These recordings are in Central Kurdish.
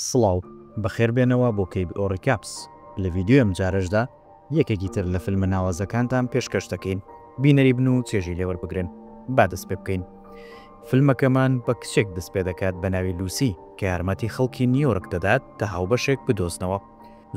سڵاو، بەخێربێنەوە بۆ KBO Recaps، لە ڤیدیۆی ئەمجارەشدا یەکێکی تر لە فیلمە ناوازەکانتان پێشکەش دەکەین، بینەری بن و چێژی لێوەربگرن. با دەست پێ بکەین. فیلمەکەمان بە کچێک دەست پێ دەکات بە ناوی لوسی کە یارمەتی خەڵکی نیویۆرک دەدات تا هاوبەشێک بدۆزنەوە.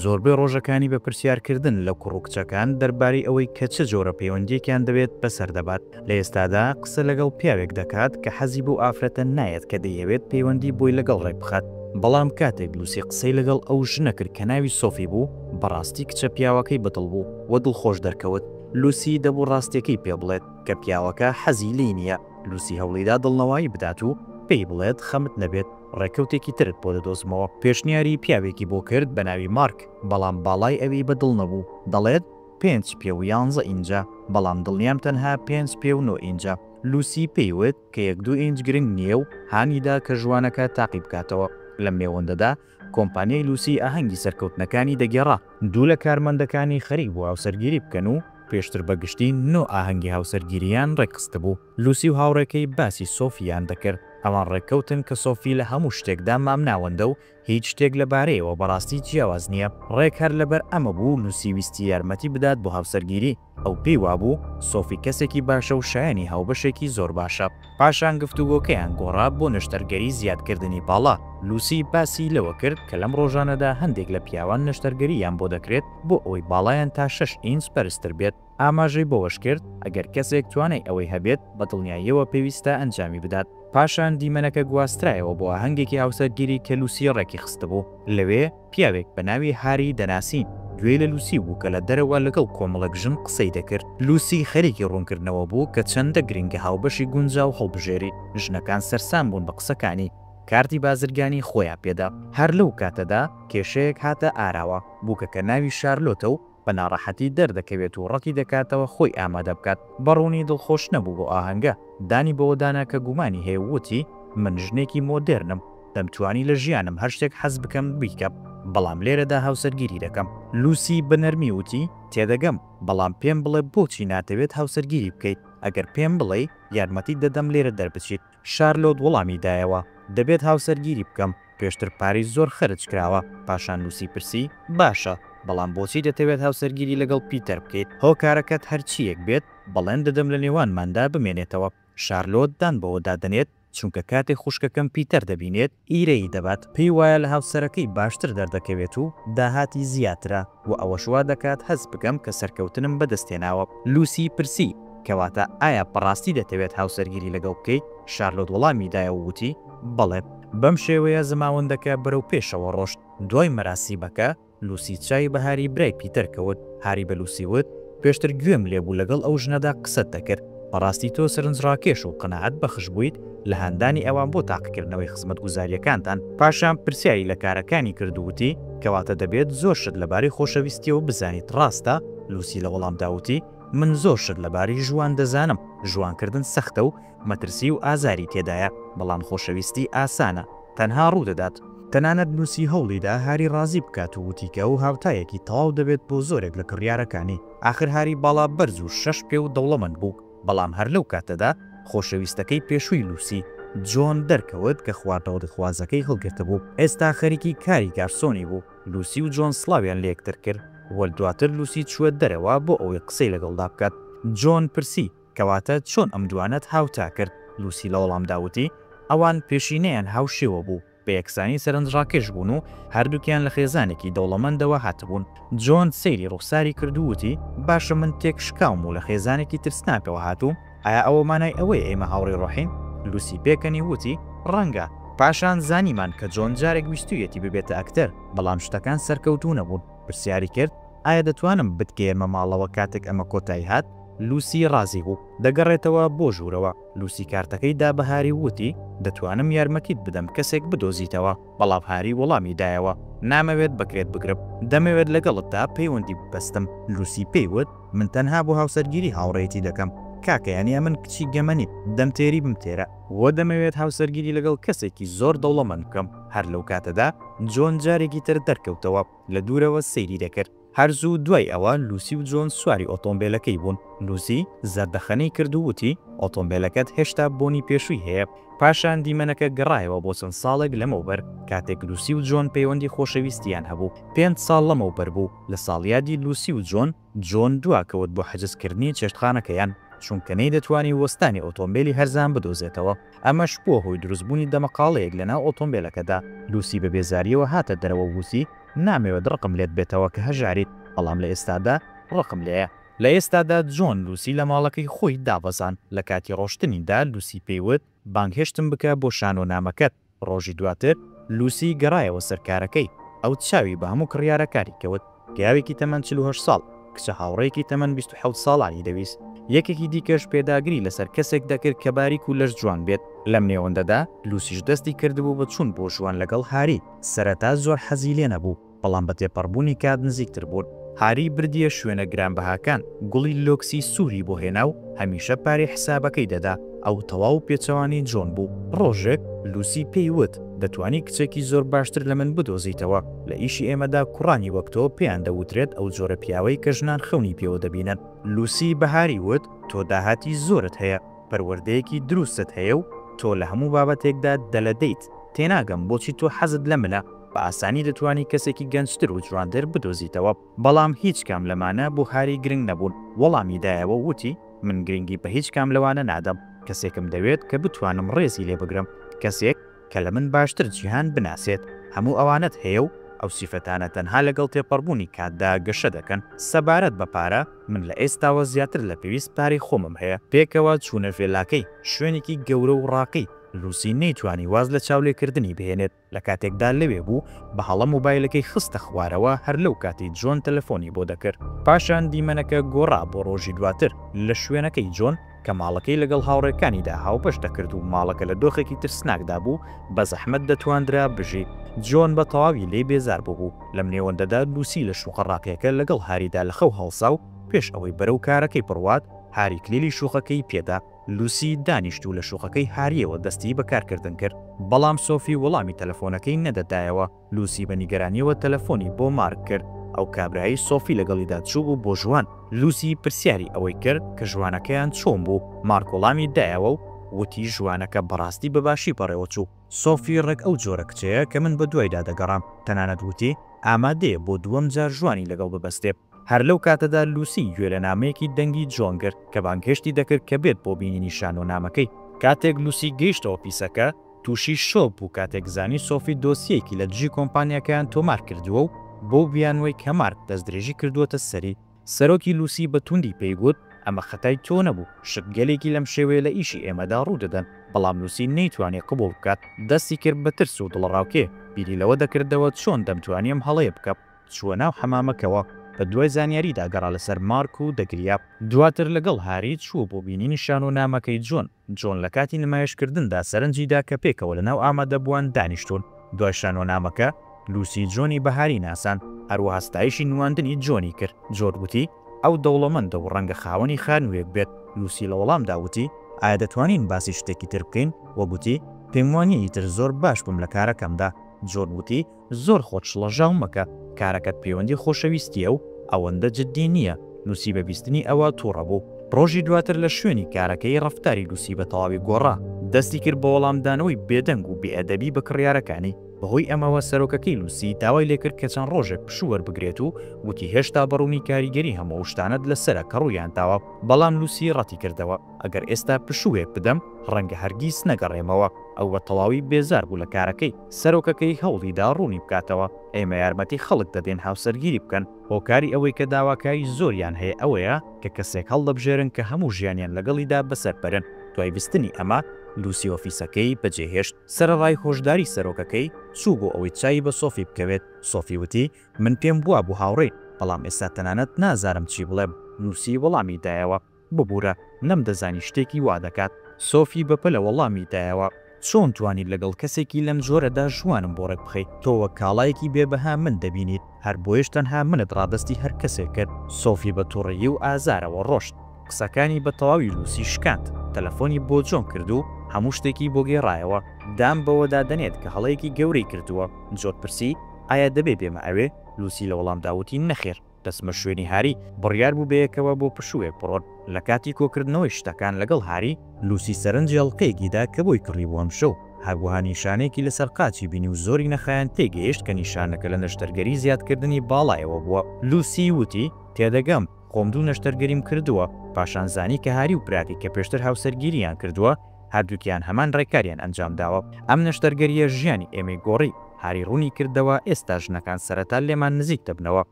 زۆربەی ڕۆژەکانی بە پرسیارکردن لە کوڕ و کچەکان دەربارەی ئەوەی کە چ جۆرە پەیوەندییەکیان دەوێت بەسەر دەبات. لە ئێستادا قسە لەگەڵ پیاوێک دەکات کە حەزی بەو ئافرەتە نایەت کە دەیەوێت پەیوەندی بۆی لەگەڵ ڕێکبخات. بەڵام کاتێک لوسی قسەی لەگەڵ ئەو ژنە کرد کە ناوی سۆفی بوو، بەڕاستی کچە پیاوەکەی بەدڵ بوو و دڵخۆش دەرکەوت. لوسی دەبوو ڕاستیەکەی پێ بڵێت کە پیاوەکە حەزی لێی نییە. لوسی هەوڵیدا دڵنەوایی بدات و پێی بڵێت خەمت نەبێت، ڕێکەوتێکی ترت بۆ دەدۆزمەوە. پێشنیاری پیاوێکی بۆ کرد بە ناوی مارک، بەڵام باڵای ئەوی بە دڵ نەبوو. دەڵێت پێنج پێ و یانزە ئینجە، بەڵام دڵنیام تەنها پێنج پێ و نۆ ئینجە. لوسی پێی وت کە یەک دوو ئینج گرنگ نییە و هانی دا کە ژوانەکە تاقی بکاتەوە. لەم نێوەندەدا کۆمپانیای لوسی ئاهەنگی سەرکەوتنەکانی دەگێڕا. دوو لە کارمەندەکانی خەریک بوو هاوسەرگیری بکەن و پێشتر بە گشتی نۆ ئاهەنگی هاوسەرگیرییان ڕێکخستبوو. لوسی و هاوڕێکەی باسی سۆفییان دەکرد. ئەوان ڕێککەوتن کە سۆفی لە هەموو شتێکدا مامناوەندە و هیچ شتێک لەبارەیەوە بەڕاستی جیاواز نییە. ڕێک هەر لەبەر ئەمە بوو لوسی ویستی یارمەتی بدات بۆ هاوسەرگیری. ئەو پێی وابوو سۆفی کەسێکی باشە و شایەنی هاوبەشێکی زۆر باشە. پاشان گفتوگۆکەیان گۆڕا بۆ نەشتەرگەری زیادکردنی باڵا. لوسی باسی لەوە کرد کە لەم ڕۆژانەدا هەندێک لە پیاوان نەشتەرگەرییان بۆ دەکرێت بۆ ئەوەی باڵایان تا شەش ئینچ بەرزتر بێت. ئاماژەی بەوەشکرد، ئەگەر کەسێک توانای ئەوەی هەبێت، بە دڵنیاییەوە پێویستە ئەنجامی بدات. پاشان دیمەنەکە گواسترایەوە بۆ ئاهەنگێکی هاوسەرگیری کە لوسی ڕێکی خستبوو. لەوێ پیاوێک بە ناوی هاری دەناسین. گوێی لە لوسی بوو کە لە دەرەوە لەگەڵ کۆمەڵێک ژن قسەی دەکرد. لوسی خەریکی ڕوونکردنەوە بوو کە چەندە گرنگە هاوبەشی گونجاو هەڵبژێریت. ژنەکان سەرسام بوون بە قسەکانی. کارتی بازرگانی خۆیان پێدا. هەر لەو کاتەدا کێشەیەک هاتە ئاراوە. بووکەکە ناوی شارلۆتە و بە ناڕەحەتی دەردەکەوێت و ڕەتی دەکاتەوە خۆی ئامادە بکات. بە ڕوونی دڵخۆش نەبوو بەو ئاهەنگە. دانی بەوەدانا کە گومانی هەیە و وتی، من ژنێکی مۆدێرنم، دەمتوانی لە ژیانم هەر شتێک حەز بکەم بیکەم، بەڵام لێرەدا هاوسەرگیری دەکەم. لوسی بە نەرمی وتی، تێدەگەم، بەڵام پێم بڵێ بۆچی ناتەوێت هاوسەرگیری بکەیت؟ ئەگەر پێم بڵێی، یارمەتیت دەدەم لێرە دەربچیت. شارلۆت وەڵامی دایەوە، دەبێت هاوسەرگیری بکەم، پێشتر پارەی زۆر خەرج کراوە. پاشان لوسی پرسی، باشە، بەڵام بۆچی دەتەوێت هاوسەرگیری لەگەڵ پیتەر بکەیت؟ هۆکارەکەت هەرچییەک بێت، بەڵێن دەدەم لە نێوانماندا بمێنێتەوە. شارلۆت دان بەوەدا دەنێت، چونکە کاتێک خوشکەکەم پیتەر دەبینێت، ئیرەیی دەبات، پێی وایە لە هاوسەرەکەی باشتر دەردەکەوێت و داهاتی زیاترە و ئەوەش وا دەکات هەست بکەم کە سەرکەوتنم بەدەستهێناوە. لوسی پرسی، کەواتە ئایا بەڕاستی دەتەوێت هاوسەرگیری لەگەڵ بکەیت؟ شارلۆت وەڵامی دایەوە و وتی، بەڵێ. بەم شێوەیە زەماوەندەکە بەرەو پێشەوە ڕۆشت. دوای مەراسیمەکە، لوسی چاوی بە هاری برای پیتەر کەوت. هاری بە لوسی وت، پێشتر گوێم لێ بوو لەگەڵ ئەو ژنەدا قسەت دەکرد. بەڕاستی تۆ سەرنجڕاکێش و قەناعەت بەخش بوویت لە هاندانی ئەوان بۆ تاقیکردنەوەی خزمەتگوزارییەکانتان. پاشان پرسیاری لە کارەکانی کرد و وتی، کەواتە دەبێت زۆر شت لەبارەی خۆشەویستییەوە بزانیت، ڕاستە؟ لوسی لە وەڵامدا وتی، من زۆر شت لەبارەی ژوان دەزانم، ژوانکردن سەختە و مەترسی و ئازاری تێدایە، بەڵام خۆشەویستی ئاسانە، تەنها ڕوودەدات. تەنانەت لوسی هەوڵیدا هاری ڕازی بکات و وتی کە ئەو هاوتایەکی تەواو دەبێت بۆ زۆرێک لە کڕیارەکانی. ئاخر هاری باڵا بەرز و شەش پێ و دەوڵەمەند بوو. بەڵام هەر لەو کاتەدا خۆشەویستەکەی پێشووی لوسی، جۆن، دەرکەوت کە خواردنەوە دڵخوازەکەی هەڵگرتبوو. ئێستا خەریکی کاری گارسۆنی بوو. لوسی و جۆن سڵاویان لە یەکتر کرد و دواتر لوسی چووە دەرەوە بۆ ئەوەی قسەی لەگەڵدا بکات. جۆن پرسی، کەواتە چۆن ئەم دوانەت هاوتا کرد؟ لوسی لە وەڵامدا وتی، ئەوان پێشینەیان هاوشێوە بوو، بە یەکسانی سەرنجڕاکێش بوون و هەردووکیان لە خێزانێکی دەوڵەمەندەوە هاتبوون. جۆن سەیری ڕوخساری کرد و وتی، باشە من تێکشکاوم و لە خێزانێکی ترسناکەوە هاتووم، ئایا ئەوە مانای ئەوەیە ئێمە هاوڕێی ڕۆحین؟ لوسی پێکەنی و وتی، ڕەنگە. پاشان زانیمان کە جۆن جارێک ویستوویەتی ببێتە ئەکتەر، بەڵام شتەکان سەرکەوتوو نەبوون. پرسیاری کرد، ئایا دەتوانم بتگەیەنمە ماڵەوە کاتێک ئەمە کۆتایی هات؟ لوسی ڕازی بوو. دەگەڕێتەوە بۆ ژوورەوە. لوسی کارتەکەی دا بە هاری و وتی، دەتوانم یارمەتیت بدەم کەسێک بدۆزیتەوە. بەڵام هاری وەڵامی دایەوە، نامەوێت بەکرێت بگرم. دەمەوێت لەگەڵتدا پەیوەندی ببەستم. لوسی پێی وت، من تەنها بۆ هاوسەرگیری هاوڕێیەتی دەکەم. کاکە یانی ئەمن کچی گەمە نیم. دەم تێری بمتێرە. وە دەمەوێت هاوسەرگیری لەگەڵ کەسێکی زۆر دەوڵەمەند بکەم. هەر لەو کاتەدا جۆن جارێکی تر دەرکەوتەوە. لە دوورەوە سەیری دەکرد. هەر زوو دوای ئەوە لوسی و جۆن سواری ئۆتۆمبێلەکەی بوون. لوسی زەردەخەنەی کرد و وتی، ئۆتۆمبێلەکەت هێشتا بۆنی پێشووی هەیە. پاشان دیمەنەکە گەڕایەوە بۆ چەند ساڵێک لەمەوبەر، کاتێک لوسی و جۆن پەیوەندی خۆشەویستییان هەبوو. پێنج ساڵ لەمەوبەر بوو، لە ساڵیادی لوسی و جۆن، جۆن دواکەوت بۆ حجزکردنی چێشتخانەکەیان، چونکە نەیدەتوانی وەستانی ئۆتۆمبێلی هەرزان بدۆزێتەوە. ئەمەش بووە هۆی دروستبوونی دەمەقاڵەیەک لەناو ئۆتۆمبێلەکەدا. لوسی بە بێزارییەوە هاتە دەرەوە و وتی، نامەوێت ڕقم لێت بێتەوە کە هەژاریت، بەڵام لە ئێستادا ڕقم لێیە. لە ئێستادا جۆن لوسی لە ماڵەکەی خۆی دابەزاند. لە کاتی ڕۆشتنیدا لوسی پێی وت، بانگهێشتم بکە بۆ شانۆنامەکەت. ڕۆژی دواتر لوسی گەڕایەوە سەر کارەکەی. ئەو چاوی بە هەموو کڕیارەکانی کەوت. پیاوێکی تەمەن 48 ساڵ، کچە هاوڕێیەکی تەمەن 27 ساڵانی دەویست. یەکێکی دیکەش پێداگری لەسەر کەسێک دەکرد کە باریک و لەشجوان بێت. لەم نێوەندەدا لوسیش دەستی کردبوو بە چوون بۆ ژوان لەگەڵ هاری. سەرەتا زۆر حەزی لێ نەبوو، بەڵام بە تێپەڕبوونی کات نزیکتر بوون. هاری بردیە شوێنە گرانبەهاکان، گوڵی لۆکسی سووری بۆ هێنا و هەمیشە پارەی حسابەکەی دەدا. ئەو تەواو پێچەوانەی جۆن بوو. ڕۆژێک لوسی پێی وت، دەتوانی کچێکی زۆر باشتر لە من بدۆزیتەوە. لە ئیشی ئێمەدا کوڕانی وەک تۆ پێیان دەوترێت ئەو جۆرە پیاوەی کە ژنان خەونی پێوە دەبینن. لوسی بە هاری وت، تۆ داهاتی زۆرت هەیە، پەروەردەیەکی دروستت هەیە و تۆ لە هەموو بابەتێکدا دەلەدەیت. تێناگەم بۆچی تۆ حەزت لە منە. بە ئاسانی دەتوانی کەسێکی گەنجتر و جوانتر بدۆزیتەوە. بەڵام هیچ کام لەمانە بۆ هاری گرنگ نەبوون. وەڵامی دایەوە و وتی، من گرنگی بە هیچ کام لەوانە نادەم. کەسێکم دەوێت کە بتوانم ڕێزی لێ بگرم. کەسێک کە لە من باشتر جیهان بناسێت. هەموو ئەوانەت هەیە و ئەو سیفەتانە تەنها لەگەڵ تێپەڕبوونی کاتدا گەشە دەکەن. سەبارەت بە پارە، من لە ئێستاوە زیاتر لە پێویست پارەی خۆمم هەیە. پێکەوە چوونە ڤێلاکەی، شوێنێکی گەورە و ڕاقی. لوسی نەیتوانی واز لە چاولێکردنی بهێنێت. لە کاتێکدا لەوێ بوو، بە هەڵە مۆبایلەکەی خستە خوارەوە هەر لەو کاتەی جۆن تەلەفۆنی بۆ دەکرد. پاشان دیمەنەکە گۆڕا بۆ ڕۆژی دواتر، لە شوێنەکەی جۆن، کە ماڵەکەی لەگەڵ هاوڕێکانیدا هاوبەش دەکرد و ماڵەکە لە دۆخێکی ترسناکدا بوو، بە زەحمەت دەتواندرا بژی. جۆن بە تەواوی لێی بێزار بووبوو. لەم نێوەندەدا لوسی لە شوقە ڕاقییەکە لەگەڵ هاریدا لە خەو هەڵسا و پێش ئەوەی بەرەو کارەکەی بڕوات، هاری کلیلی شوقەکەی پێدا. لوسی دانیشت و لە شوقەکەی هارییەوە دەستی بە کارکردن کرد، بەڵام سۆفی وەڵامی تەلەفۆنەکەی نەدەدایەوە، لوسی بە نیگەرانییەوە تەلەفۆنی بۆ مارک کرد، ئەو کابرایەی سۆفی لەگەڵیدا چووبوو بۆ ژوان. لوسی پرسیاری ئەوەی کرد کە ژوانەکەیان چۆن بوو، مارک وەڵامی دایەوە و وتی ژوانەکە بەڕاستی بە باشی بەڕێوەچوو، سۆفی ڕێک ئەو جۆرە کچەیە کە من بەدوایدا دەگەڕام، تەنانەت وتی ئامادەیە بۆ دووەم جار ژوانی لەگەڵ ببەستێ. هەر لەو کاتەدا لوسی گوێ لە نامەیەکی دەنگی جۆن گرت کە بانگهێشتی دەکرد کە بێت بۆ بینینی شانۆنامەکەی. کاتێک لوسی گەیشتە ئۆفیسەکە، تووشی شۆک بوو کاتێک زانی سۆفی دۆسیەیەکی لە دژی کۆمپانیاکەیان تۆمار کردووە و بەو بیانووەی کە مارک دەستدرێژی کردووەتە سەری. سەرۆکی لوسی بە توندی پێی گوت، ئەمە خەتای تۆ نەبوو، شتگەلێکی لەم شێوەیە لە ئیشی ئێمەدا ڕوو دەدەن. بەڵام لوسی نەیتوانی قبوڵ بکات. دەستی کرد بە ترس و دڵەڕاوکێ، بیری لەوە دەکردەوە چۆن دەمتوانی ئەم هەڵەیە بکەم. چووە ناو حەمامەکەوە، بە دوای زانیاریدا گەڕا لەسەر مارک و دەگریا. دواتر لەگەڵ هاری چووە بۆ بینینی شانۆنامەکەی جۆن. جۆن لە کاتی نمایشکردندا سەرنجی دا کە پێکەوە لەناو ئامادەبووان دانیشتوون. دوای شانۆنامەکە، لوسی جۆنی بە هاری ناساند، هەروەها ستایشی نواندنی جۆنی کرد. جۆن وتی، ئەو دەوڵەمەندە و ڕەنگە خاوەنی خانوویەک بێت. لوسی لە وەڵامدا وتی، ئایا دەتوانین باسی شتێکی تر بکەین؟ و گوتی، پێم وانییە ئیتر زۆر باش بم لە کارەکەمدا. جۆن وتی، زۆر خۆت شڵەژاو مەکە، کارەکەت پەیوەندی خۆشەویستییە و ئەوەندە جددی نییە، لوسی بە بیستنی ئەوە توڕە بوو. ڕۆژی دواتر لە شوێنی کارەکەی ڕەفتاری لوسی بە تەواوی گۆڕا، دەستی کرد بە وەڵامدانەوەی بێدەنگ و بێئەدەبی بە کڕیارەکانی، بەهۆی ئەمەوە سەرۆکەکەی لوسی داوای لێکرد کە چەند ڕۆژێک پشوو وەربگرێت و وتی هێشتا بە ڕوونی کاریگەری هەموو ئەو شتانەت لەسەرە کە ڕوویانداوە، بەڵام لوسی ڕەتیکردەوە. ئەگەر ئێستا پشووێک بدەم، ڕەنگە هەرگیز نەگەڕێمەوە. ئەو بە تەواوی بێزار بوو لە کارەکەی. سەرۆکەکەی هەوڵی دا ڕوونی بکاتەوە، ئێمە یارمەتی خەڵک دەدەین هاوسەرگیری بکەن. هۆکاری ئەوەی کە داواکاری زۆریان هەیە ئەوەیە کە کەسێک هەڵدەبژێرن کە هەموو ژیانیان لەگەڵیدا بەسەر بەرن. دوای بیستنی ئەمە، لوسی ئۆفیسەکەی بەجێهێشت. سەرەڕای هۆشداری سەرۆکەکەی، چوو بۆ ئەوەی چاوی بە سۆفی بکەوێت. سۆفی وتی، من پێم وابوو هاوڕێین، بەڵام ئێستا تەنانەت نازانم چی بڵێم. لوسی وەڵامی دایەوە. ببورە، نەمدەزانی شتێکی وا دەکات. سۆفی بەپەلە وەڵامی دایەوە. چۆن توانیت لەگەڵ کەسێکی لەم جۆرەدا ژوانم بۆ ڕێکبخەیت؟ تۆ وەک کاڵایەکی بێ بەها من دەبینیت، هەر بۆیەش تەنها منت ڕادەستی هەر کەسێک کرد. سۆفی بە توڕەیی و ئازارەوە ڕۆشت. قسەکانی بە تەواوی لوسی شکاند. تەلەفۆنی بۆ جۆن کرد و هەموو شتێکی بۆ گێڕایەوە. دان بەوەدا دەنێت کە هەڵەیەکی گەورەی کردووە. جۆن پرسی، ئایا دەبێ بێمە ئەوێ؟ لوسی لە وەڵامدا وتی، نەخێر. دەچمە شوێنی هاری. بڕیار بوو بەیەکەوە بۆ پشووێک بڕۆن. لە کاتی کۆکردنەوەی شتەکان لەگەڵ هاری، لوسی سەرنجی ئەڵقەیەکی دا کە بۆی کڕیبوو ئەمشەو، هەروەها نیشانەیەکی لەسەر قاچی بینی و زۆری نەخایاند تێگەیشت کە نیشانەکە لە نەشتەرگەری زیادکردنی باڵایەوە بووە. لوسی وتی، تێدەگەم، خۆم دوو نەشتەرگەریم کردووە. پاشان زانی کە هاری و براکەی کە پێشتر هاوسەرگیرییان کردووە، هەردووکیان هەمان ڕێکاریان ئەنجامداوە. ئەم نەشتەرگەرییە ژیانی ئێمەی گۆڕی. هاری ڕوونی کردەوە، ئێستا ژنەکان سەرەتا لێمان نزیک دەبنەوە.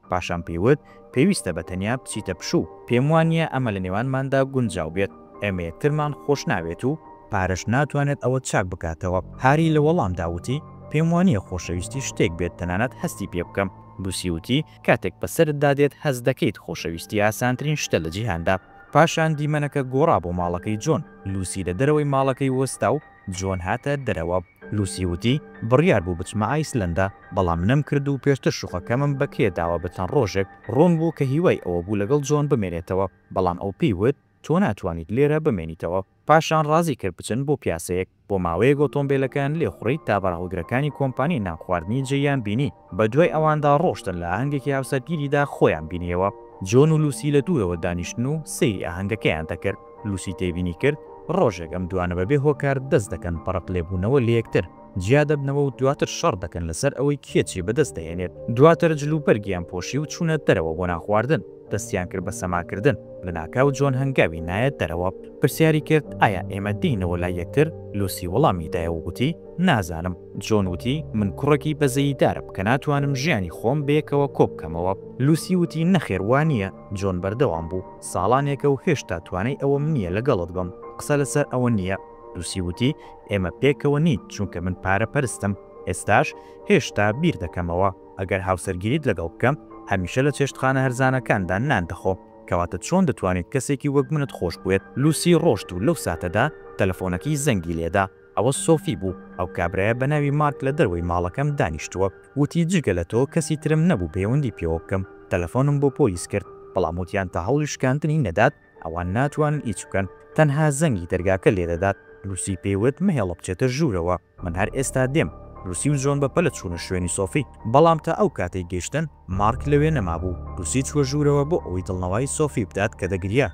پاشان پێی وت، پێویستە بە تەنیا بچیتە پشوو، پێم وا نییە ئەمە لە نێوانماندا گونجاو بێت، ئێمە یەکترمان خۆش ناوێت و پارەش ناتوانێت ئەوە چاک بکاتەوە. هاری لە وەڵامدا وتی، پێم وا نییە خۆشەویستی شتێک بێت تەنانەت هەستی پێ بکەم. لوسی وتی، کاتێک بەسەرتدا دێت هەست دەکەیت خۆشەویستی ئاسانترین شتە لە جیهاندا. پاشان دیمەنەکە گۆڕا بۆ ماڵەکەی جۆن، لوسی لە دەرەوەی ماڵەکەی وەستا و جۆن هاتە دەرەوە. لوسی وتی، بڕیار بوو بچمە ئایسلەندا، بەڵام نەمکرد و پێشتر شوقەکەمم بە کرێ داوە بە چەند ڕۆژێک. ڕوون بوو کە هیوای ئەوە بوو لەگەڵ جۆن بمێنێتەوە، بەڵام ئەو پێی وت، تۆ ناتوانیت لێرە بمێنیتەوە. پاشان ڕازی کرد بچن بۆ پیاسەیەک. بۆ ماوەیەک ئۆتۆمبێلەکەیان لێخوڕی تا بارهەڵگرەکانی کۆمپانیای نانخواردنی جێیان بینی. بەدوای ئەواندا ڕۆشتن لە ئاهەنگێکی هاوسەرگیریدا خۆیان بینیەوە. جۆن و لوسی لە دوورەوە دانیشتن و سەیری ئاهەنگەکەیان دەکرد. لوسی تێبینی کرد ڕۆژێک ئەم دوانە بەبێ هۆکار دەست دەکەن بە ڕق لێبوونەوە لەیەکتر، جیا دەبنەوە و دواتر شەڕ دەکەن لەسەر ئەوەی کێ چی بەدەست دەهێنێت. دواتر جلوبەرگیان پۆشی و چوونە دەرەوە بۆ نانخواردن. دەستیان کرد بە سەماکردن. لەناکاو جۆن هەنگاوی نایە دەرەوە. پرسیاری کرد ئایا ئێمە دێینەوە لای یەکتر؟ لوسی وەڵامی دایەوە و گوتی نازانم. جۆن وتی من کوڕێکی بەزەییدارم کە ناتوانم ژیانی خۆم بەیەکەوە کۆبکەمەوە. لوسی وتی نەخێر وا نییە. جۆن بەردەوام بوو ساڵانێکە و هێشتا توانای ئەوەم نییە لەگەڵت بم. قسە لەسەر ئەوە نییە. لوسی وتی ئێمە پێکەوە نین چونکە من پارە پەرستم. ئێستاش هێشتا بیر دەکەمەوە ئەگەر هاوسەرگیریت لەگەڵ بکەم هەمیشە لە چێشتخانە هەرزانەکاندا نان دەخۆم. کەواتە چۆن دەتوانیت کەسێکی وەک منت خۆش بوێت؟ لوسی ڕۆشت و لەو ساتەدا تەلەفۆنەکەی زەنگی لێدا. ئەوە سۆفی بوو، ئەو کابرایە بە ناوی مارک لە دەرەوەی ماڵەکەم دانیشتووە. وتی جگە لە تۆ کەسی ترم نەبوو پەیوەندی پێوە بکەم. تەلەفۆنم بۆ پۆلیس کرد، بەڵام وتیان تا هەوڵی شکاندنی نەدات ئەوان ناتوانن هیچ بکەن. تەنها زەنگی دەرگاکە لێدەدات. لوسی پێی وت مەهێڵە بچێتە ژوورەوە. من هەر ئێستا دێم. لوسی و جۆن بە پەلە چوونە شوێنی سۆفی، بەڵام تا ئەو کاتەی گەیشتن، مارک لەوێ نەمابوو. لوسی چووە ژوورەوە بۆ ئەوەی دڵنەوایی سۆفی بدات کە دەگریا.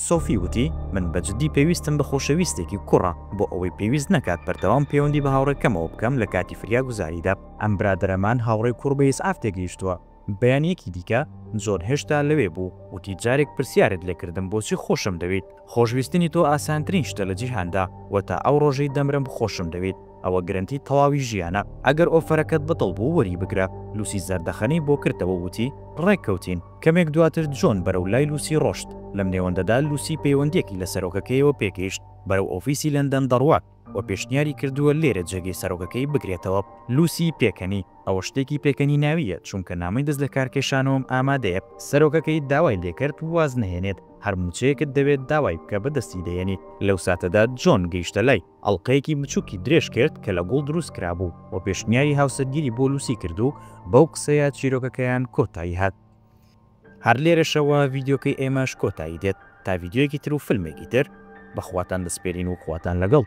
سۆفی وتی، من بە جدی پێویستم بە خۆشەویستێکی کوڕە، بۆ ئەوەی پێویست نەکات بەردەوام پەیوەندی بە هاوڕێکەمەوە بکەم لە کاتی فریاگوزاریدا. ئەم برادەرەمان هاوڕێی کوڕ بە ئیسعاف تێگەیشتووە. بەیانییەکی دیکە، جۆن هێشتا لەوێ بوو. وتی، جارێک پرسیارت لێکردم بۆچی خۆشم دەوێیت. خۆشویستنی تۆ ئاسانترین شتە لە جیهاندا و تا ئەو ڕۆژەی دەمرم خۆشم دەوێیت. ئەوە گرەنتی تەواوی ژیانە. ئەگەر ئۆفەرەکەت بە دڵ بوو وەری بگرە. لوسی زەردەخەنەی بۆ کردەوە و وتی، ڕێککەوتین. کەمێک دواتر جۆن بەرەو لای لوسی ڕۆشت. لەم نێوەندەدا لوسی پەیوەندییەکی لە سەرۆکەکەیەوە پێگەیشت. بەرەو ئۆفیسی لەندەن دەڕوات و پێشنیاری کردووە لێرە جێگەی سەرۆکەکەی بگرێتەوە. لوسی پێکەنی. ئەوە شتێکی پێکەنیناوییە، چونکە نامەی دەستلەکارکێشانەوەم ئامادەیە. سەرۆکەکەی داوای لێکرد واز نەهێنێت، هەر مووچەیەکت دەوێت داوای بکە بەدەستی دەهێنیت. لەو ساتەدا جۆن گەیشتە لای، ئەڵقەیەکی بچووکی درێژ کرد کە لە گوڵ دروست کرابوو و پێشنیاری هاوسەرگیری بۆ لوسی کرد و بەو قسەیە چیرۆکەکەیان کۆتایی هات. هەر لێرەشەوە ڤیدیۆکەی ئێمەش کۆتایی دێت، تا ڤیدیۆیەکی تر و فیلمێکی تر، بە خواتان دەسپێرین و خواتان لەگەڵ.